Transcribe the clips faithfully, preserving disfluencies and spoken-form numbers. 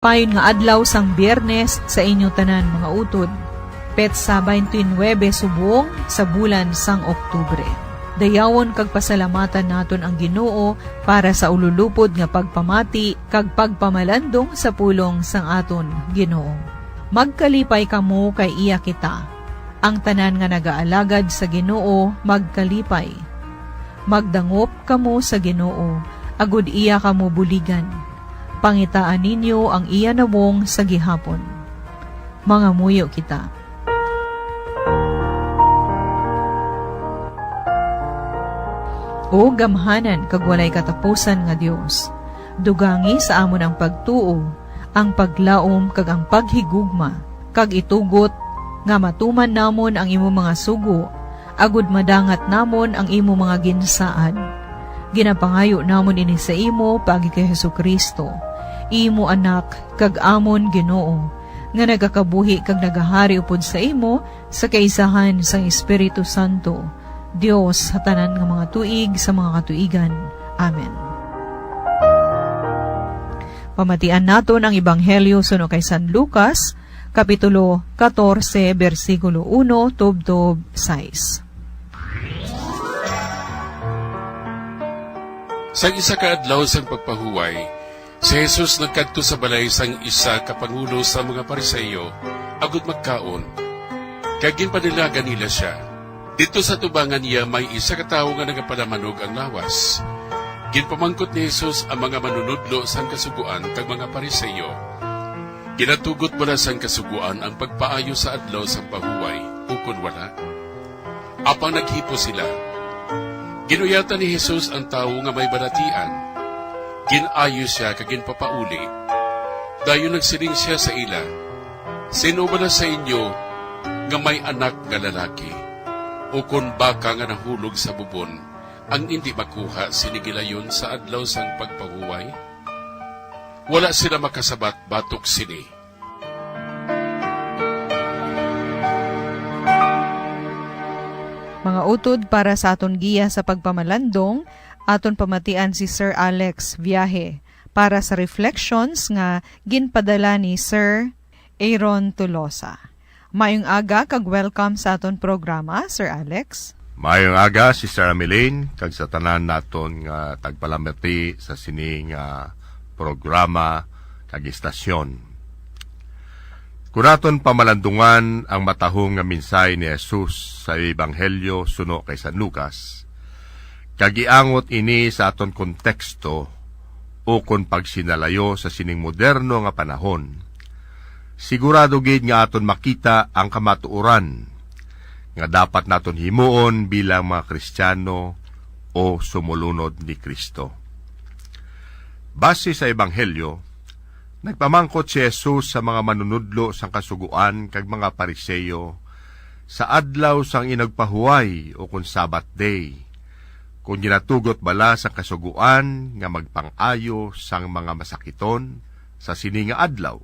Payon nga adlaw sang Biyernes sa inyo tanan, mga utod. Petsa twenty-nine subong sa bulan sang Oktubre. Dayawon kag pasalamatan naton ang Ginoo para sa ululupod nga pagpamati kag pagpamalandong sa pulong sang aton Ginoo. Magkalipay kamo kay iya kita. Ang tanan nga nagaalagad sa Ginoo magkalipay. Magdangop kamo sa Ginoo, agod iya kamo buligan. Pangitaan ninyo ang iya nawong sa gihapon. Mangamuyo kita. O gamhanan kag walay katapusan nga Dios, dugangi sa amon ang pagtuo, ang paglaom kag ang paghigugma, kag itugot nga matuman namon ang imo mga sugo, agud madangat namon ang imo mga ginsaad. Ginapangayo namon ini sa imo paagi kay Jesu-Cristo, imo Anak, kag amon Ginoo, nga nagakabuhi kag nagahari upod sa imo sa kaisahan sang Espiritu Santo, Dios sa tanan nga mga tuig sa mga katuigan. Amen. Pamatian naton ang Ebanghelyo suno kay San Lucas, Kapitulo katorse, bersikulo uno tubtob sais. Sa isa ka adlaw sang pagpahuway, si Jesus nagkadto sa balay sang isa ka pangulo sa mga Pariseo agud magkaon, kag ginpanilagan nila sia. Didto sa tubangan niya may isa ka tawo nga nagapalamanog ang lawas. Ginpamangkot ni Jesus ang mga manunodlo sang Kasugoan kag mga Pariseo, "Ginatugot bala sang Kasugoan ang pagpaayo sa adlaw sang pahuway, ukon wala?" Apang naghipos sila. Gin-uyatan ni Jesus ang tawo nga may balatian. Gin-ayo sia kag ginpapauli. Dayon nagsiling sia sa ila, "Sin-o bala sa inyo nga may anak nga lalaki, ukon baka nga nahulog sa bubon, ang indi makuha sini gilayon sa adlaw sang pagpahuway?" Wala sila makasabat batok sini. Mga utod, para sa aton giya sa pagpamalandong, aton pamatian si Sir Alex Viaje para sa reflections nga ginpadala ni Sir Aaron Tolosa. Maayong aga kag welcome sa aton programa, Sir Alex. Maayong aga, Sister Ameline, kag sa tanan naton nga tagpalamati sa sini nga programa kag istasyon. Kun aton pamalandungan ang matahom nga mensahe ni Jesus sa Ebanghelyo suno kay San Lucas, kag iangot ini sa aton konteksto ukon pagsinalayo sa sining moderno nga panahon, sigurado gid nga aton makita ang kamatuoran nga dapat naton himuon bilang mga Kristiyano o sumulunod ni Cristo. Base sa Ebanghelyo, nagpamangkot si Jesus sa mga manunodlo sang Kasugoan kag mga Pariseo sa adlaw sang Inugpahuway, ukon Sabbath Day, kon ginatugot bala sang Kasugoan nga magpang-ayo sang mga masakiton sa sini nga adlaw.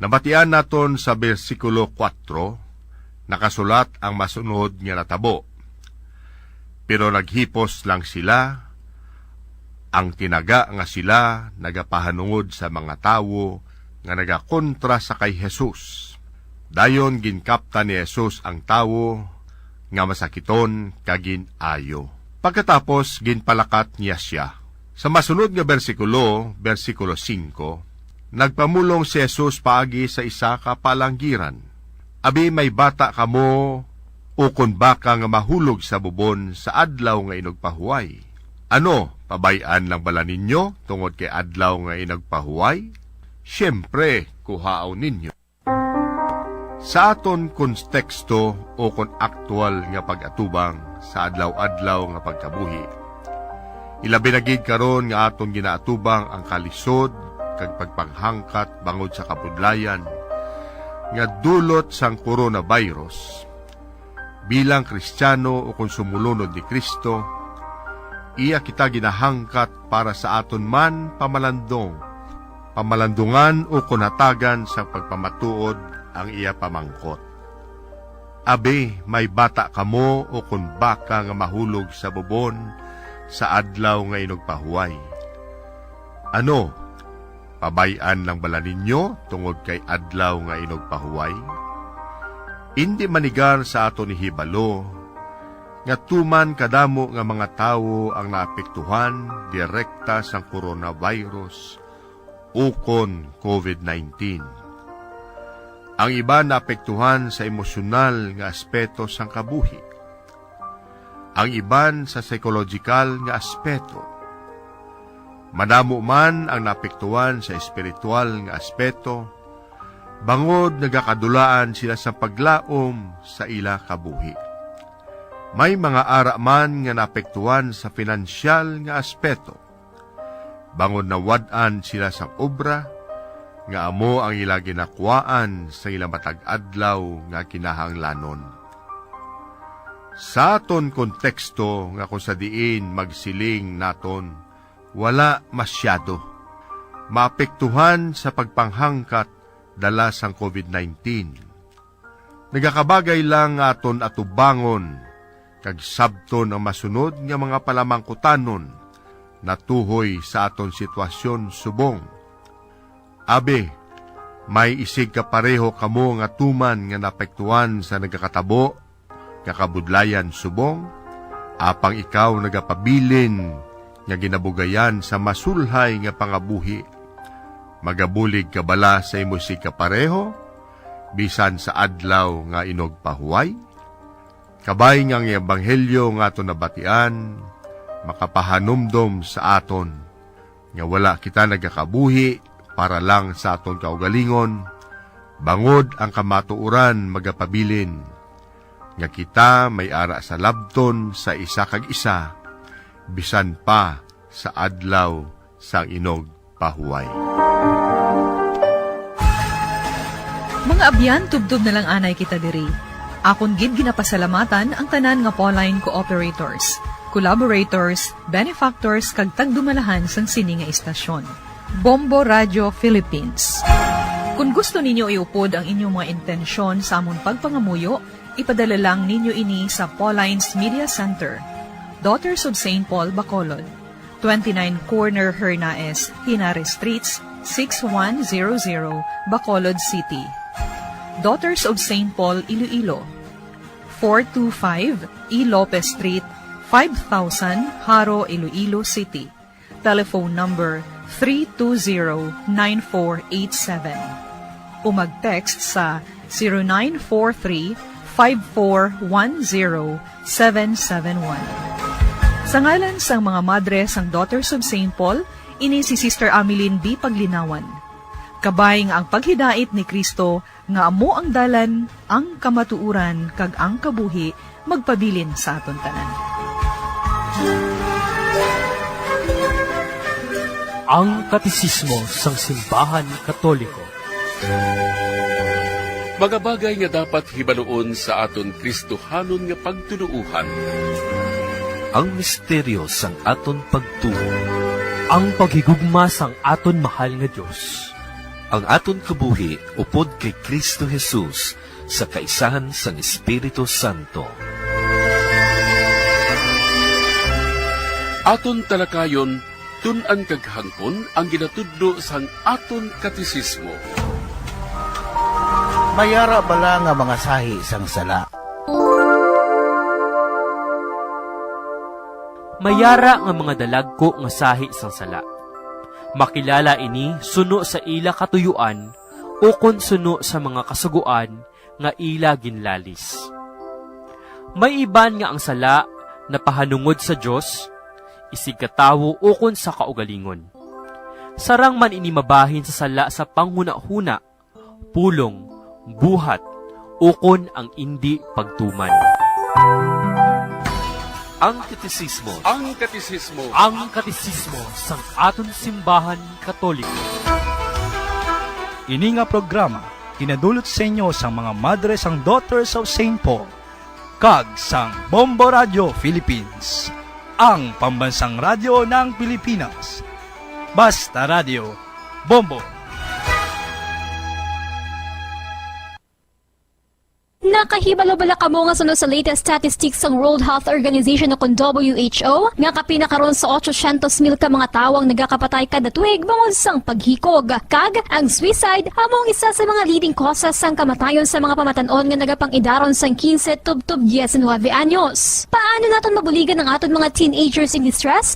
Nabatian naton sa bersikulo kuwatro, nakasulat ang masunod nga natabo, "Pero naghipos lang sila, ang tinaga nga sila nagapahanungod sa mga tawo nga nagakontra sa kay Jesus." Dayon ginkaptan ni Jesus ang tawo nga masakiton kag gin-ayo. Pagkatapos, ginpalakat niya sia. Sa masunod nga bersikulo, bersikulo singko, nagpamulong si Jesus paagi sa isa ka palanggiran, "Abi may bata kamo ukon baka nga mahulog sa bubon sa adlaw nga Inugpahuway. Ano, pabay-an lang bala ninyo tungod kay adlaw nga Inugpahuway? Siyempre, kuhaon ninyo." Sa aton konteksto ukon aktuwal nga pag-atubang sa adlaw-adlaw nga pagkabuhi, ilabi na gid karon nga aton ginaatubang ang kalisod kag pagpanghangkat bangod sa kabudlayan nga dulot sang coronavirus, bilang Kristiyano ukon sumulunod ni Cristo, iya kita ginahangkat para sa aton man pamalandong, pamalandungan ukon hatagan sang pagpamatuod ang iya pamangkot. Abi, may bata kamo ukon baka nga mahulog sa bubon sa adlaw nga Inugpahuway. Ano, Pabay-an lang bala ninyo tungod kay Adlaw nga Inugpahuway? Indi manigar sa aton ihibalo nga tuman kadamo nga mga tawo ang naapektuhan direkta sang coronavirus ukon covid nineteen. Ang iban naapektuhan sa emosyonal nga aspeto sang kabuhi, ang iban sa psychological nga aspeto. Madamo man ang naapektuhan sa espiritual nga aspeto, bangod nagakadulaan sila sa paglaom sa ila kabuhi. May mga ara man nga naapektuhan sa pinansyal nga aspeto, bangod nawad-an sila sang obra nga amo ang ila ginakuhaan sa ila matag adlaw nga kinahanglanon. Sa aton konteksto nga kung sa diin magsiling naton, wala masyado maapektuhan sa pagpanghangkat dala sang covid nineteen. Nagakabagay lang nga aton atubangon kag sabton ang masunod nga mga palamangkutanon natuhoy sa aton sitwasyon subong. Abi, may isigkapareho kamo nga tuman nga naapektuhan sa nagakatabo nga kabudlayan subong, apang ikaw nagapabilin nga ginabugayan sa masulhay nga pangabuhi. Magabulig ka bala sa imo isigkapareho, bisan sa adlaw nga inugpahuway? Kabay nga ang ebanghelyo nga aton nabatian makapahanumdom sa aton nga wala kita nagakabuhi para lang sa aton kaugalingon, bangod ang kamatuoran magapabilin nga kita may ara sa labton sa isa kag isa, bisan pa sa adlaw sang inugpahuway. Mga abyan, tubtob na lang anay kita diri. Akon gid ginapasalamatan ang tanan nga Pauline cooperators, collaborators, benefactors, kag tagdumalahan sang sini nga istasyon, Bombo Radio Philippines. Kon gusto ninyo iupod ang inyong mga intensyon sa amon pagpangamuyo, ipadala lang ninyo ini sa Pauline's Media Center, Daughters of Saint Paul, Bacolod, twenty-nine Corner Hernaez, Henares Streets, six one zero zero, Bacolod City. Daughters of Saint Paul, Iloilo, four two five E Lopez Street, five thousand, Jaro, Iloilo City. Telephone number three two zero nine four eight seven. O mag-text sa zero nine four three five four one zero seven seven one. Sa ngalan sang mga madre sang Daughters of Saint Paul, ini si Sister Ameline B. Paglinawan. Kabay nga ang paghidait ni Cristo nga amo ang dalan, ang kamatuoran, kag ang kabuhi magpabilin sa aton tanan. Ang Katesismo sang Simbahan Katoliko. Mga bagay nga dapat hibaluon sa aton Kristohanon nga pagtuloohan. Ang misteryo sang aton pagtuo. Ang paghigugma sang aton mahal nga Dios. Ang aton kabuhi upod kay Cristo Jesus sa kaisahan sang Espiritu Santo. Aton talakayon, tun-an kag hangpon ang ginatudlo sang aton katesismo. May ara bala nga mga sahi sang sala? May ara nga mga dalagku nga sahi sang sala. Makilala ini suno sa ila katuyuan ukon suno sa mga kasugoan nga ila ginlalis. May iban nga ang sala napahanungod sa Dios, isigkatawo ukon sa kaugalingon. Sarang man ini mabahin sa sala sa panghunahuna, pulong, buhat, ukon ang indi pagtuman. Ang Katesismo. Ang Katesismo. Ang Katesismo sang aton Simbahan Katoliko. Ini nga programa ginadulot sa inyo sang mga madre sang Daughters of Saint Paul kag sang Bombo Radio Philippines, ang pambansang radyo ng Pilipinas. Basta Radio, Bombo! Nakahibalo bala kamo nga suno sa latest statistics sang World Health Organization o kon W H O, nga kapin na karon sa otsosyentos mil ka mga tawo ang nagakapatay kada tuig bangod sang paghikog? Kag ang suicide amo ang isa sa mga leading causes sang kamatayon sa mga pamatan-on nga nagapang-idaron sang quince tubtob diecinuebe anyos. Paano naton mabuligan ang aton mga teenagers in distress?